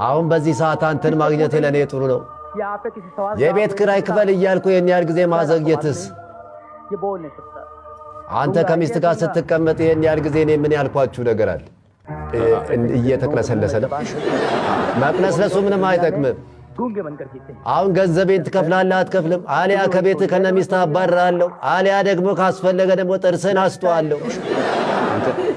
አሁን በዚህ ሰዓት አንተን ማግኘት ለእኔ ጥሩ ነው። የቤት ክራይ ክፈል እያልኩ ይህን ያህል ጊዜ ማዘግየትስ? አንተ ከሚስት ጋር ስትቀመጥ ይህን ያህል ጊዜ እኔ ምን ያልኳችሁ ነገር አለ? እየተቅለሰለሰ ነው። መቅለስለሱ ምንም አይጠቅምም። አሁን ገንዘቤን ትከፍላለህ አትከፍልም? አሊያ ከቤትህ ከነ ሚስትህ አባርርሃለሁ። አሊያ ደግሞ ካስፈለገ ደግሞ ጥርስህን አስጠዋለሁ።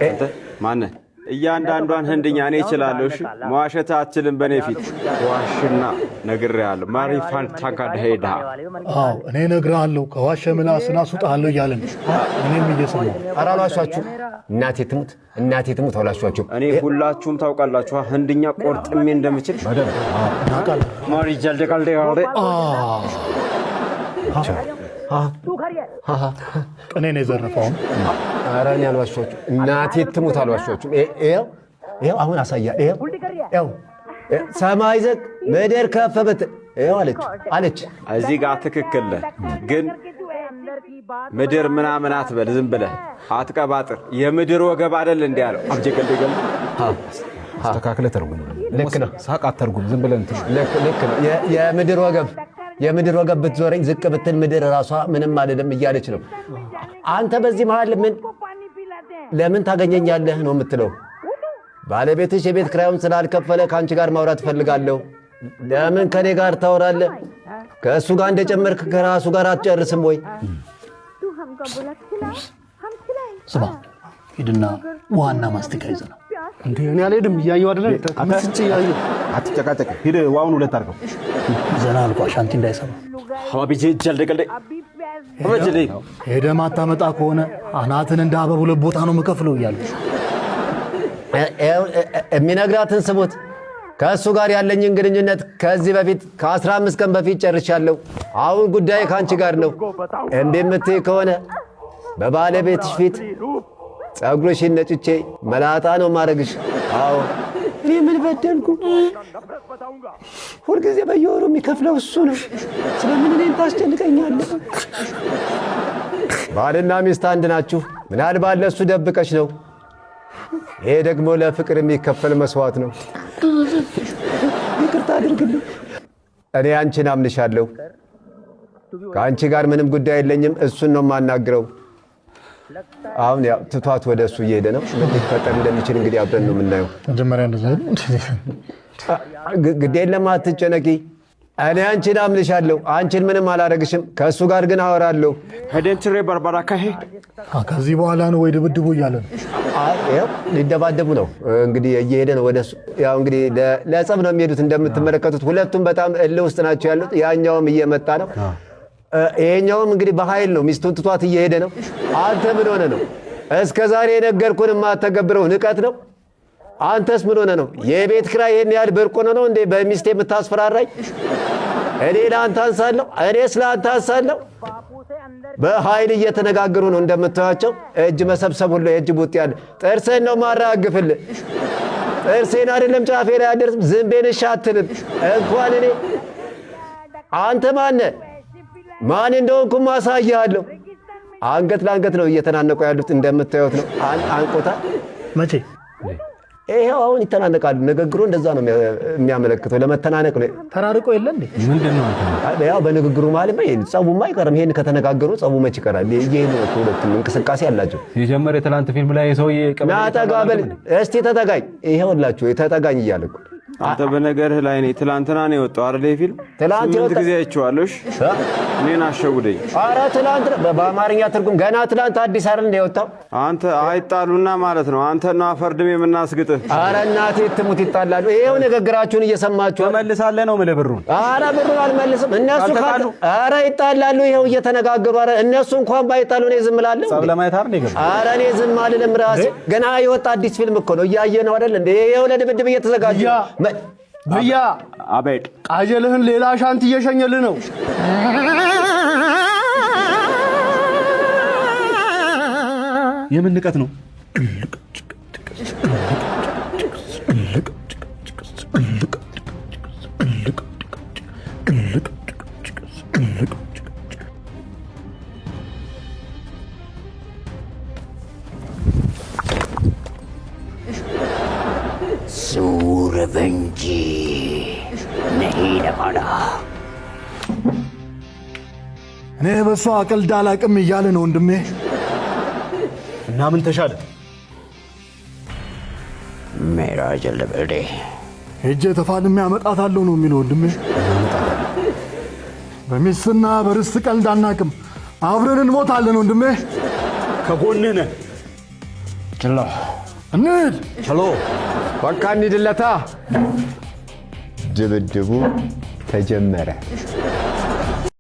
አንተ ማነህ? እያንዳንዷን ህንድኛ እኔ እችላለሁ። እሺ፣ መዋሸት አትችልም በእኔ ፊት። ዋሽና ነግሬሃለሁ። ማሪፋን ታንካድ ሄዳ። አዎ፣ እኔ እነግርሃለሁ፣ ከዋሸ ምላስን አስውጥሃለሁ እያለ ነው። እኔም እየሰማሁ። ኧረ አልዋሻችሁም። እናቴ ትሙት፣ እናቴ ትሙት አልዋሻችሁም። እኔ ሁላችሁም ታውቃላችሁ ህንድኛ ቆርጥሜ እንደምችል። እናውቃለን። ማሪ ጀልደቃልደ። ቅኔ ነው የዘረፈው። ኧረ እኔ አልዋሻችሁም። እናቴ ትሙት አልዋሻችሁም። ይኸው ይኸው አሁን አሳያ። ይኸው ይኸው ሰማይ ዝቅ ምድር ከፍ ብትል ይኸው አለች አለች። እዚህ ጋር ትክክል ነህ፣ ግን ምድር ምናምን አትበል፣ ዝም ብለህ አትቀባጥር። የምድር ወገብ አይደል እንዲህ ያለው አብጀገልደገል። አስተካክለህ ተርጉም። ልክ ነው። ሳቅ አተርጉም። ዝም ብለህ እንትን። ልክ ነው። የምድር ወገብ ብትዞረኝ ዝቅ ብትል ምድር ራሷ ምንም አልልም እያለች ነው። አንተ በዚህ መሀል ምን ለምን ታገኘኛለህ ነው የምትለው። ባለቤትሽ የቤት ክራዩን ስላልከፈለ ከአንቺ ጋር ማውራት እፈልጋለሁ። ለምን ከኔ ጋር ታወራለህ? ከእሱ ጋር እንደጨመርክ ከራሱ ጋር አትጨርስም ወይ? ስማ፣ ሂድና ውሃና ማስቲካ ይዘህ ና። እንዴ፣ እኔ አልሄድም። እያየሁ አይደለ? ተመስጬ እያየሁ። አትጨቃጨቅ። ሂድ፣ ውሃውን ሁለት አድርገው። ዘና አልኳ፣ ሻንቲ እንዳይሰማ። ሀባቢጄ ጀልደቀልደ አበጀደ። ሄደህ ማታመጣ ከሆነ አናትን እንደ አበብ ሁለት ቦታ ነው የምከፍለው እያለ። የሚነግራትን ስሙት። ከእሱ ጋር ያለኝን ግንኙነት ከዚህ በፊት ከ15 ቀን በፊት ጨርሻለሁ። አሁን ጉዳይ ከአንቺ ጋር ነው። እምቢ የምትይ ከሆነ በባለቤትሽ ፊት ጸጉርሽን ነጭቼ መላጣ ነው ማድረግሽ። አዎ፣ እኔ ምን በደልኩ? ሁልጊዜ በየወሩ የሚከፍለው እሱ ነው። ስለምን እኔን ታስጨንቀኛለህ? ባልና ሚስት አንድ ናችሁ። ምናልባት ለእሱ ደብቀሽ ነው። ይሄ ደግሞ ለፍቅር የሚከፈል መስዋዕት ነው። ይቅርታ አድርግልኝ። እኔ አንቺን አምንሻለሁ። ከአንቺ ጋር ምንም ጉዳይ የለኝም። እሱን ነው የማናግረው። አሁን ያው ትቷት ወደ እሱ እየሄደ ነው። ምን ሊፈጠር እንደሚችል እንግዲህ አብረን ነው የምናየው። መጀመሪያ እንደዛ አይደል? ግድ የለም አትጨነቂ። እኔ አንቺን አምንሻለሁ። አንቺን ምንም አላረግሽም። ከእሱ ጋር ግን አወራለሁ። ሄደን ትሬ በርበራ ካሄ። ከዚህ በኋላ ነው ወይ ድብድቡ እያለ ነው። አይ፣ ይኸው ሊደባደቡ ነው እንግዲህ፣ እየሄደ ነው ወደ እሱ። ያው እንግዲህ ለጸብ ነው የሚሄዱት እንደምትመለከቱት፣ ሁለቱም በጣም እልህ ውስጥ ናቸው ያሉት። ያኛውም እየመጣ ነው። ይሄኛውም እንግዲህ በኃይል ነው ሚስቱን ትቷት እየሄደ ነው። አንተ ምን ሆነ ነው እስከ ዛሬ የነገርኩህን የማተገብረው? ንቀት ነው። አንተስ ምን ሆነ ነው? የቤት ኪራይ ይሄን ያህል ብርቅ ሆኖ ነው እንዴ በሚስቴ የምታስፈራራኝ? እኔ ለአንተ አንሳለሁ? እኔስ ለአንተ አንሳለሁ? በኃይል እየተነጋገሩ ነው እንደምታዩቸው። እጅ መሰብሰብ ሁሉ የእጅ ቡጥ ያለ ጥርስህን ነው ማራግፍልህ። ጥርሴን አይደለም ጫፌ ላይ አደርስም። ዝንቤን እሺ አትልም። እንኳን እኔ አንተ ማነህ? ማን እንደሆንኩም አሳይሃለሁ። አንገት ለአንገት ነው እየተናነቁ ያሉት እንደምታዩት ነው። አንቆታ መቼ? ይሄው አሁን ይተናነቃሉ። ንግግሩ እንደዛ ነው የሚያመለክተው፣ ለመተናነቅ ነው። ተራርቆ የለ እንዴ? ምንድን ነው አንተ? ያው በንግግሩ መሀል ጸቡማ አይቀርም። ይሄን ከተነጋገሩ ጸቡ መች ይቀራል? ይሄ ነው እኮ ሁለቱም እንቅስቃሴ አላቸው። ሲጀመር የትላንት ፊልም ላይ ሰውዬ ና ጠጋ በል እስቲ ተጠጋኝ። ይሄውላችሁ ተጠጋኝ እያለ እኮ። አንተ በነገርህ ላይ እኔ ትላንትና ነው የወጣው አይደል? ይሄ ፊልም ትላንት 8 የወጣ ጊዜ አይቼዋለሁ። እሺ፣ እኔን አሸውደኝ። ኧረ ትላንት በአማርኛ ትርጉም ገና ትላንት አዲስ አይደል እንደ የወጣው? አንተ አይጣሉና ማለት ነው። አንተ ነው አፈርድሜ የምናስግጥህ። ኧረ እናቴ ትሙት ይጣላሉ። ይሄው ንግግራችሁን እየሰማችሁ ተመልሳለህ ነው የምልህ ብሩን። ኧረ ብሩን አልመልስም። እነሱ ካልተጣሉ? ኧረ ይጣላሉ። ይሄው እየተነጋገሩ። ኧረ እነሱ እንኳን ባይጣሉ እኔ ዝም እላለሁ። ጸብ ለማየት አይደል የገባው? ኧረ እኔ ዝም አልልም። ራሴ ገና የወጣ አዲስ ፊልም እኮ ነው፣ እያየ ነው አይደል እንዴ? ይሄው ለድብድብ እየተዘጋጁ ነው። ብያ። አቤት። ቃጀልህን ሌላ ሻንት እየሸኘልህ ነው። የምን ንቀት ነው? Suryavanshi. እኔ በሷ ቀልድ አላቅም እያለ ነው ወንድሜ። እና ምን ተሻለ? ሄጄ ተፋልሜ አመጣታለሁ ነው የሚለው ወንድሜ። በሚስትና በርስት ቀልድ አናቅም፣ አብረን እንሞታለን ወንድሜ። ከጎንህ ነን። እንሂድ። በቃ እንሂድለታ። ድብድቡ ተጀመረ።